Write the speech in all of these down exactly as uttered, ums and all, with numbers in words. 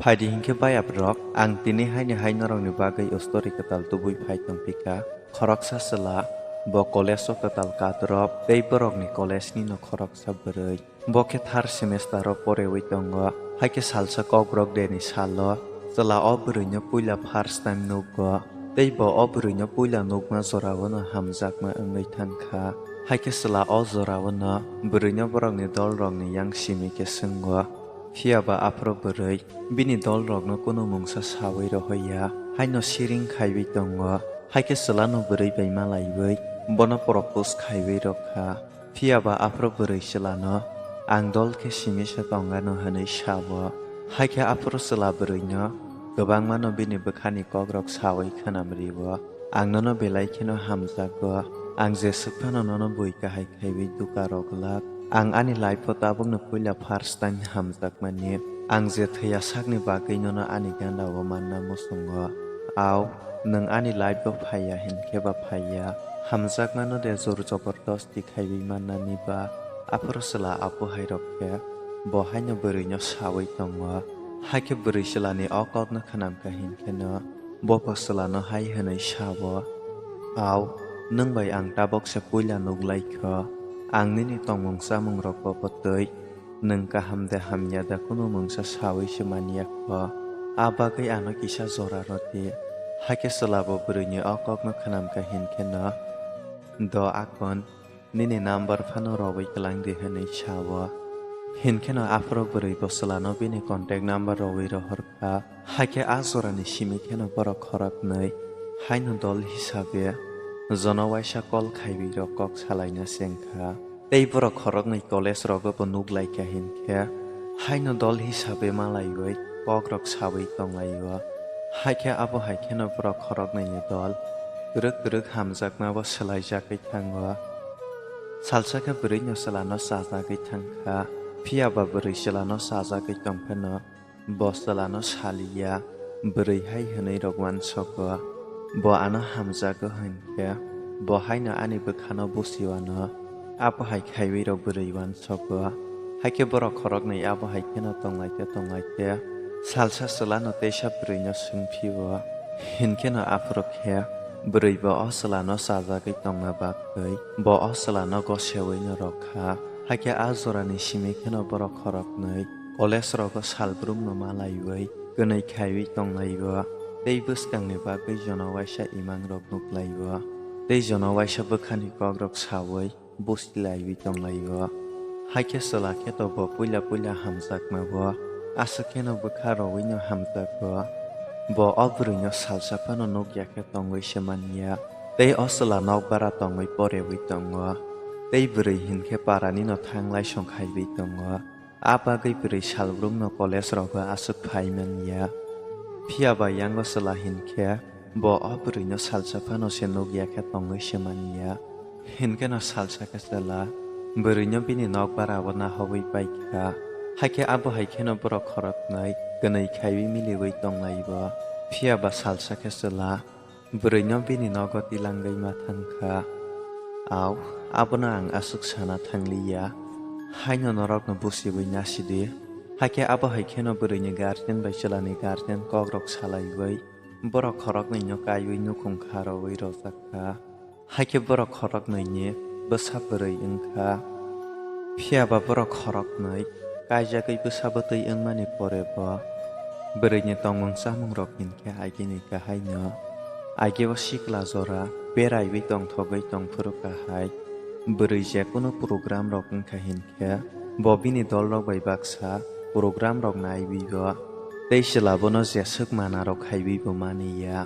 Phaidi hinkhe bayap rok, ang tini haini hai norokni bagwi ustori kwtal tubui phai tongphikha. Khoroksa chwla, bo college o kwtal kadrop tei borokni college ni no khoroksa bwrwi. Bo khe third semester o porewi tongo. Hai khe salsa Kokborok day ni salo chwla o bwrwi no puila first time nugo. Tei bo o bwrwi no puila nukma jora o no hamjakma wngwi thangkha. Hai khe chwla o jora o no bwrwi no borokni dol rokni yang simi khe swngo. Phiya ba aphuru bwrwi bini dol rokno kunu mungsa sawi rohoya, haino siring khaiwi tongo. Hai khe chwla no bwrwi bai malaiwi bono propose khaiwi rokha. Phiya ba aphuru bwrwi chwlano, "Ang dol khe simi se tongano," hwnwi sao. Hai khe aphuru chwla bwrwino kwbangmano bini bwkhani kokrok sawi khwnam rio. "Ang nono belai kheno hamjago. Ang jeswk phano nono bui kahai khaiwi duka rw glak. Ang ani life-o tabukno puila first time hamjakmani. Ang je thwiya sakni bagwi nono ani ganda-o manna muchungo. Au, nwng ani life-o phaiya hinkhe ba phaiya. Hamjakmano de jor jobor dosti khaiwi mannani ba aphuru chwla apu hai rok khe bo haino bwrwino sawi tongo." Hai khe bwrwi chwlani o kokno khwnamkha hinkheno bo bo chwlano hai hwnwi sao, "Au, nwng bai ang tabok se puila nuk lai kho. Ang nini tongmung chamung rok bo bwtwi, nwng kaham de hamya da kunu mungsa sawi se manya kho. A bagwi ano kisa jora rw di." Hai khe chwla bo bwrwini o kokno khwnamkha hinkheno, "Do akon, nini number phano rwwi kwlang di," hwnwi sao. Hinkheno aphuru bwrwi bo chwlano bini contact number rwwi rohorkha. Hai khe a jorani simi kheno borok khoroknwi haino dol hisabe jono waisa call khaiwi rok kok salaina chengkha. Tei borok khoroknwi college rogo bo nuk lai kha hinkhe haino dol hisabe malaiwi kokrok sawi tonglaio. Hai khe abo hai kheno borok khoroknwini dol kwrwk kwrwk hamjakma bo swlaijagwi thango. Salsa khe bwrwino chwlano chajagwi thangkha, phiya ba bwrwi chwlano chajagwi tongphano bo chwlano saliya, bwrwi hai hwnwi rok uansogo, bo ano hamjago hinkhe bo haino ani bwkhano busiwano. Abo hai khaiwi rok bwrwi uansogo. Hai khe borok khoroknwi abo hai kheno tonglaite tonglaite salsa chwlano teisa bwrwino swngphio. Hinkheno aphuru khe bwrwi bo o chwlano chajagwi tongma bagwi bo o chwlano gosewino rwkha. Hai khe a jorani simi kheno borok khoroknwi college rogo salbrumno malaiwi kwnwi khaiwi tonglaio, tei bwskangni bagwi jono waisa imang rok nuklaio, tei jono waisa bwkhani kokrok sawi busilaiwi tonglaio. Hai khe chwla khe to bo puila puila hamjakma bo, aswk kheno bwkha rowino hamjago. Bo o bwrwino salsa phano nukya khe tongwi se manya, tei o chwla nokbara tongwi porewi tongo, tei bwrwi hinkhe parani no thanglai song khaiwi tongo. A bagwi bwrwi salbrumno college rogo aswk phai manya. Phiya ba yango chwla hinkhe bo o bwrwino salsa phano se nukya khe tongwi se manya. Hinkheno salsa khe chwla bwrwino bini nokbara o nahogwi paikha. Hai khe abo hai kheno borok khoroknwi kwnwi khaiwi miliwi tonglaio. Phiya ba salsa khe chwla bwrwino bini nogo tilangwi ma thangkha. Au, abono ang aswk sana thangliya. Haino norokno busiwi nasidi. Hakhe abo hai kheno bwrwini guardian bai chwlani guardian kokrok salaiwi borok khoroknwino kaiwi nukhung kha rwui rwjakha. Hakhe borok khoroknwini bwsa bwrwi wngkha. Phiya ba borok khoroknwi kaijagwi bwsa bwtwi wngmani pore bo bwrwini tongmung chamungrok hinkhe agini kahaino. Ageo sikla jora beraiwi tongthogwi tongphuru kahai. Bwrwi jekunu program rok wngkha hinkhe bo bini dolrok bai baksa program rok naiwi bo tei chwla bono jeswk mana rok khaiwi bo mani ya.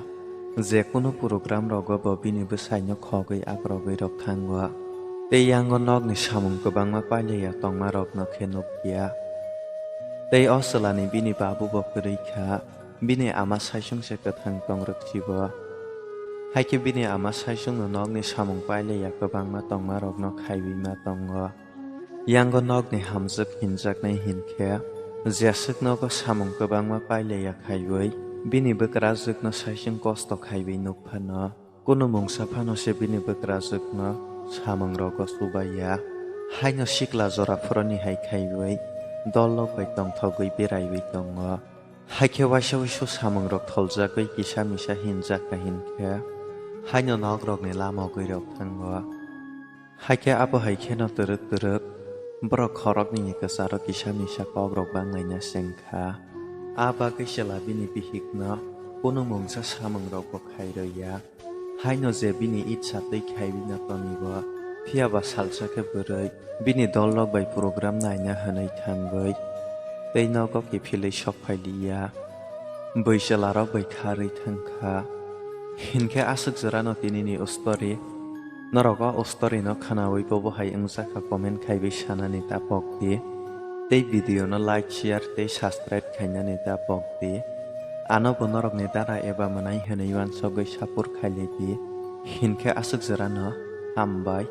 Jekunu program rogo bo bini bwsaino khogwi akrogwi rok thango. Tei yango nokni samung kwbangma pailaiya tongma rokno khe nukya. Tei o chwlani bini babu bo kwrwi kha, bini ama saichung se kwthang tong rwk si bo. Hakhe bini ama saichungno nokni samung pailaiya kwbangma tongma rokno khaiwi ma tongo. Yango nokni hamjwk hinjaknai hinkhe, jeswk nogo samung kwbangma pailaiya khaiwi, bini bwkrajwkno saichung kosto khaiwi nuk phano, kunu mungsa phano se bini bwkrajwkno samung rogo chubaiya. Haino sikla jora phuroni hai khaiwi, dol lok bai tongthogwi beraiwi tongo. Hakhe waisa waisu samungrok tholjagwi kisa misa hinjakha hinkhe, haino nokrokni lama ugwirok thango. Hakhe abo hai kheno twrwk twrwk borok khoroknwini kwcharo kisa misa kokrok banglaina chengkha. A bagwi chwla bini bihikno kunu mungsa samungrokbo khairwya. Haino je bini itsa twi khaibina tonibo, phiyaba salsa khe bwrwi bini dolrok bai program naina hwnwi thangwi tei nogo kiphilwi sok phailiya. Bwi chwlarok bai kharwi thangkha. Hinkhe aswk jorano tinini story. Norok o story no khwnawi bobo hai wngjakha comment khaiwi sanani ta pokdi. Tei video no like, share tei subscribe khainani ta pokdi. Ano bo norokni dara eba mwnai hwnwi uansugwi support khailai di. Hinkhe aswk jorano hambai.